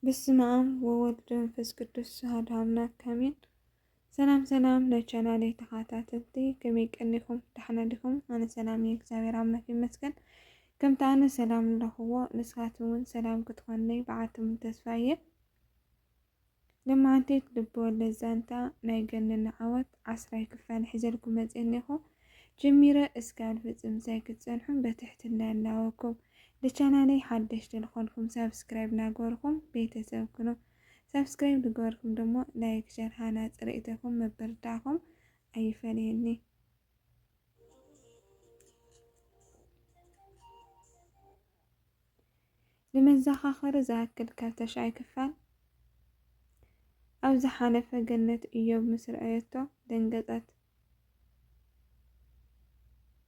በስመ ኣብ ወወልድ ወመንፈስ ቅዱስ ኣሐዱ ኣምላክ ኣሜን። ሰላም ሰላም ናይ ቻናለይ ተኸታተልቲ፣ ከመይ ቀኒኹም? ደሕና ዲኹም? ኣነ ሰላም እየ፣ እግዚኣብሔር ኣምላክ ይመስገን። ከምቲ ኣነ ሰላም ኣለኽዎ ንስኻትኩም እውን ሰላም ክትኾንለይ ብዓትም ተስፋ እየ። ለማዓንቲት ልቢ ወለድ ዛንታ ናይ ገነን ዓወት ዓስራይ ክፋል ሒዘልኩም መፅእ እኒኹ። ጀሚረ እስካብ ፍፅምሳይ ክትፀንሑን በትሕትና እናወኩም። ንቻናለይ ሓደሽቲ ዝኾንኩም ሳብስክራይብ ናገበርኩም ቤተሰብ ኩኑ። ሳብስክራይብ ዝገበርኩም ደሞ ላይክ፣ ሸር፣ ሃናፂ ርእይቶኹም ምብርዳኹም ኣይፈለየኒ። ንመዘኻኸሪ ዝኣክል ካብ ተሽዓይ ክፋል ኣብ ዝሓለፈ ገነት እዮብ ምስ ረኣየቶ ደንገጸት።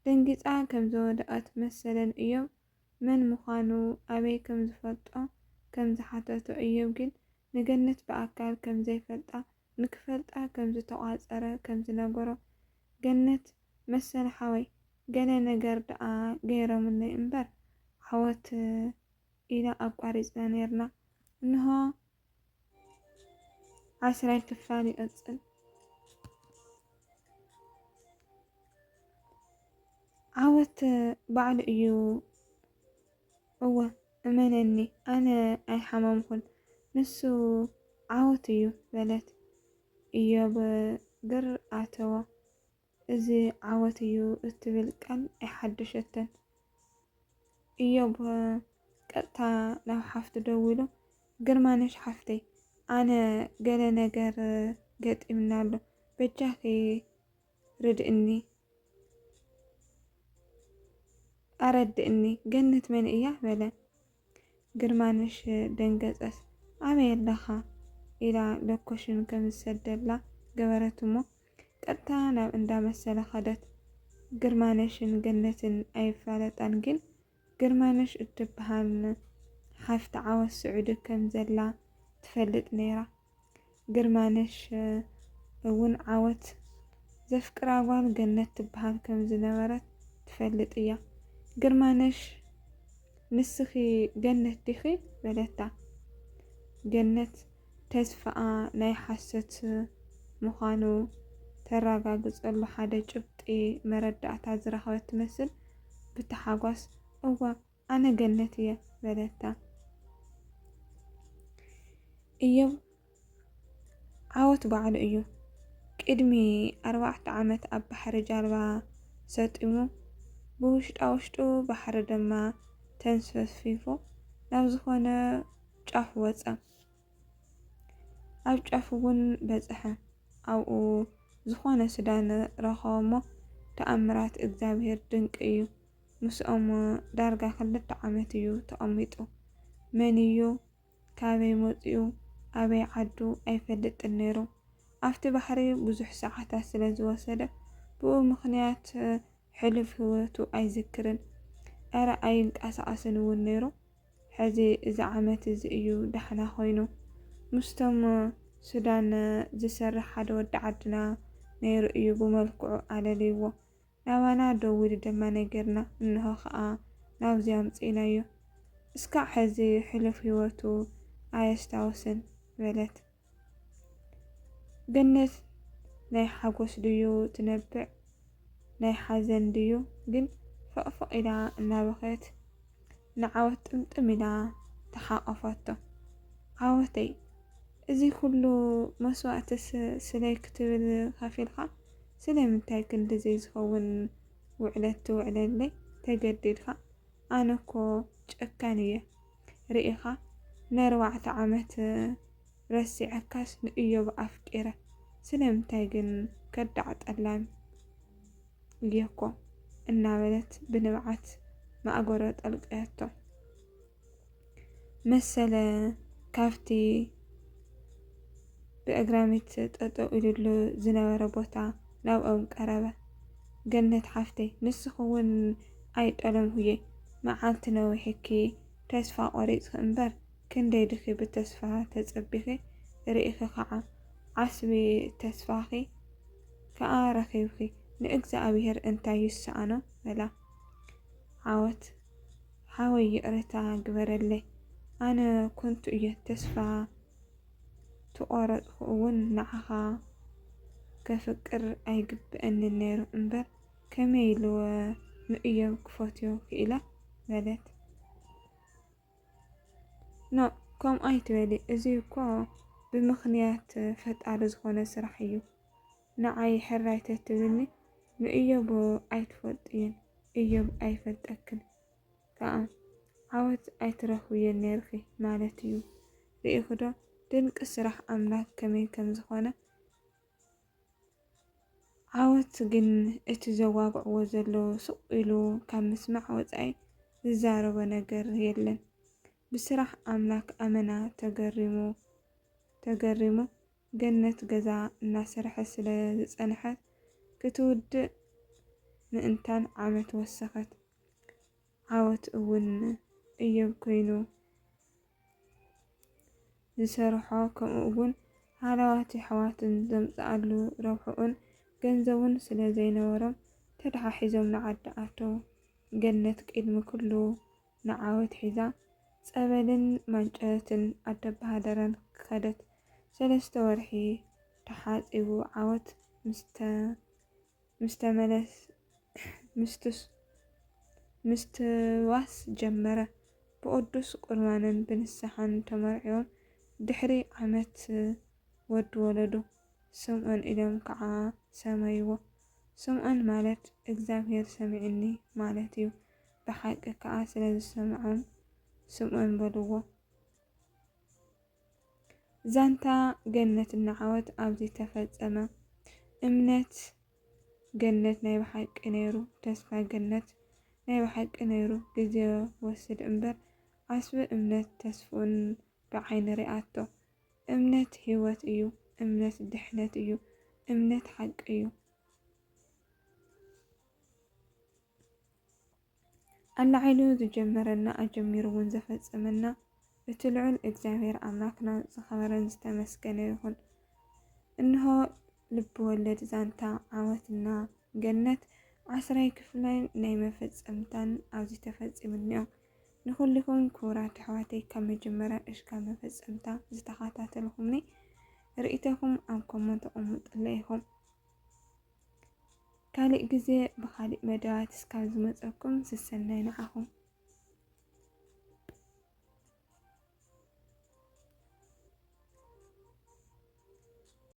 ደንጊጻ ከም ዝወደቐት መሰለን እዮብ መን ምዃኑ ኣበይ ከም ዝፈልጦ ከም ዝሓተቶ እዮብ ግን ንገነት ብኣካል ከም ዘይፈልጣ ንክፈልጣ ከም ዝተቋጸረ ከም ዝነገሮ ገነት መሰለ ሓወይ ገለ ነገር ደኣ ገይሮምለይ እምበር ዓወት ኢላ ኣቋሪጽና ኔርና። እንሆ ዓስራይ ክፋል ይቕጽል። ዓወት ባዕሉ እዩ። እወ እመነኒ ኣነ ኣይሓመምኩን፣ ንሱ ዓወት እዩ በለት። እዮብ ግር ኣተዎ። እዚ ዓወት እዩ እትብል ቃል ኣይሓደሸቶን። እዮብ ቀጥታ ናብ ሓፍቱ ደዊሉ፣ ግርማነሽ ሓፍተይ፣ ኣነ ገለ ነገር ገጢምና ኣሎ፣ በጃኺ ርድእኒ፣ ኣረድእኒ፣ ገነት መን እያ? በለ። ግርማነሽ ደንገጸት። ኣበይ ኣለኻ? ኢላ ሎኮሽን ከም ዝሰደላ ገበረት እሞ ቀጥታ ናብ እንዳ መሰለ ከደት። ግርማነሽን ገነትን ኣይፋለጣን፣ ግን ግርማነሽ እትበሃል ሓፍቲ ዓወት ስዑዲ ከም ዘላ ትፈልጥ ነይራ። ግርማነሽ እውን ዓወት ዘፍቅራ ጓል ገነት ትበሃል ከም ዝነበረት ትፈልጥ እያ። ግርማነሽ ንስኺ ገነት ዲኺ? በለታ። ገነት ተስፋኣ ናይ ሓሶት ምዃኑ ተረጋግጸሉ ሓደ ጭብጢ መረዳእታ ዝረኸበት ትመስል ብታሓጓስ፣ እወ ኣነ ገነት እየ በለታ። እዮብ ዓወት ባዕሉ እዩ። ቅድሚ ኣርባዕተ ዓመት ኣብ ባሕሪ ጃልባ ሰጢሙ ብውሽጣ ውሽጡ ባሕሪ ድማ ተንሰፊፉ ናብ ዝኾነ ጫፍ ወጸ። ኣብ ጫፍ እውን በጽሐ። ኣብኡ ዝኾነ ሱዳን ረኸቦ እሞ ተኣምራት እግዚኣብሔር ድንቂ እዩ። ምስኦም ዳርጋ ክልተ ዓመት እዩ ተቐሚጡ። መን እዩ፣ ካበይ መጺኡ፣ ኣበይ ዓዱ ኣይፈልጥን ነይሩ። ኣብቲ ባሕሪ ብዙሕ ሰዓታት ስለ ዝወሰደ ብኡ ምኽንያት ሕሉፍ ህይወቱ ኣይዝክርን። እረ ኣይንቀሳቐስን እውን ነይሩ። ሕዚ እዚ ዓመት እዚ እዩ ዳሕና ኮይኑ። ምስቶም ሱዳን ዝሰርሕ ሓደ ወዲ ዓድና ነይሩ እዩ ብመልክዑ ኣለልይዎ። ናባና ደዊሉ ድማ ነጊርና፣ እንሆ ኸኣ ናብዚ ኣምጺእናዮ። እስካዕ ሕዚ ሕሉፍ ህይወቱ ኣየስታውስን በለት። ገነት ናይ ሓጎስ ድዩ ትነብዕ ናይ ሓዘን ድዩ ግን ፈቕፈቕ ኢላ እናበኸየት ንዓወት ጥምጥም ኢላ ተሓቐፈቶ። ዓወተይ፣ እዚ ኩሉ መስዋእትስ ስለይ ክትብል ከፊልካ ስለምንታይ ክንዲ ዘይዝኸውን ውዕለት ትውዕለለይ ተገዲድካ? ኣነ እኮ ጨካን እየ ርኢኻ፣ ነርባዕተ ዓመት ረሲዐካስ ንእዮብ ኣፍቂረ ስለምንታይ ግን ከዳዕ ጠላም እየ እኮ እናበለት ብንብዓት ማእገሮ ጠልቀየቶ። መሰለ ካብቲ ብእግራሚት ጠጠው ኢሉሉ ዝነበረ ቦታ ናብኦም ቀረበ። ገነት ሓፍተይ ንስኺ እውን ኣይጠለምኩ እየ መዓልቲ ነዊሕኪ ተስፋ ቆሪፅኪ እምበር ክንደይ ድኺ ብተስፋ ተፀቢኺ ርኢኺ ከዓ ዓስቢ ተስፋኺ ከዓ ረኺብኺ ንእግዚኣብሔር እንታይ ይሰኣኖ በላ። ዓወት ሓወይ ይቕሬታ ግበረለይ ኣነ ኮንቱ እየ ተስፋ ትቆረጽኩ እውን ንዓኻ ከፍቅር ኣይግብአንን ነይሩ እምበር ከመይ ኢልወ ንእዮብ ክፈትዮ ክኢለ በለት። ኖ ከምኡ ኣይትበሊ፣ እዚ እኮ ብምኽንያት ፈጣሪ ዝኾነ ስራሕ እዩ። ንዓይ ሕራይ ተትብልኒ ንእዮብ ኣይትፈልጥዮን፣ እዮብ ኣይፈልጠክን ከኣ ዓወት ኣይትረኽብዮን ነይርኪ ማለት እዩ። ርኢኺ ዶ ድንቂ ስራሕ ኣምላኽ ከመይ ከም ዝኾነ? ዓወት ግን እቲ ዘዋግዕዎ ዘሎ ስቕ ኢሉ ካብ ምስማዕ ወጻኢ ዝዛረቦ ነገር የለን። ብስራሕ ኣምላክ ኣመና ተገሪሙ ተገሪሙ ገነት ገዛ እናሰርሐት ስለ ዝጸንሐት ክትውድእ ምእንታን ዓመት ወሰኸት። ዓወት እውን እዮብ ኮይኑ ዝሰርሖ ከምኡ እውን ሃለዋት የሕዋትን ዘምጽኣሉ ረብሕኡን ገንዘቡን ስለ ዘይነበሮም ተደሓሒዞም ንዓዲ ኣተዉ። ገነት ቅድሚ ኩሉ ንዓወት ሒዛ ጸበልን ማንጨትን ኣደባሃደራን ከደት። ሰለስተ ወርሒ ተሓጺቡ ዓወት ምስ ተ- ምስ ተመለስ ምስትስ ምስትዋስ ጀመረ። ብቅዱስ ቁርባንን ብንስሓን ተመርዕዮም ድሕሪ ዓመት ወዲ ወለዱ። ስምዖን ኢሎም ከዓ ሰመይዎ። ስምዖን ማለት እግዚኣብሔር ሰሚዕኒ ማለት እዩ። ብሓቂ ከዓ ስለ ዝሰምዖም ስምዖን በልዎ። ዛንታ ገነትና ዓወት ኣብዚ ተፈጸመ። እምነት ገነት ናይ ብሓቂ ነይሩ፣ ተስፋ ገነት ናይ ብሓቂ ነይሩ። ግዜ ወስድ እምበር ዓስቢ እምነት ተስፍኡን ብዓይኒ ሪኣቶ። እምነት ህይወት እዩ፣ እምነት ድሕነት እዩ፣ እምነት ሓቂ እዩ። ኣላዒሉ ዝጀመረና ኣጀሚሩ እውን ዘፈጸመና እቲ ልዑል እግዚኣብሔር ኣምላክና ዝኸበረን ዝተመስገነ ይኹን። እንሆ ልቢ ወለድ ዛንታ ዓወትና ገነት ዓስራይ ክፍላይን ናይ መፈጸምታን ኣብዚ ተፈጺሙ እኒኦ። ንኹልኹም ክቡራት ኣሕዋተይ ካብ መጀመርያ እሽካብ መፈጸምታ ዝተኸታተልኹምኒ ርእይቶኹም ኣብ ኮመንት ተቐምጡለይ ኢኹም። ካሊእ ግዜ ብኻሊእ መደባት እስካብ ዝመፀኩም ስሰናይ ንዓኹም።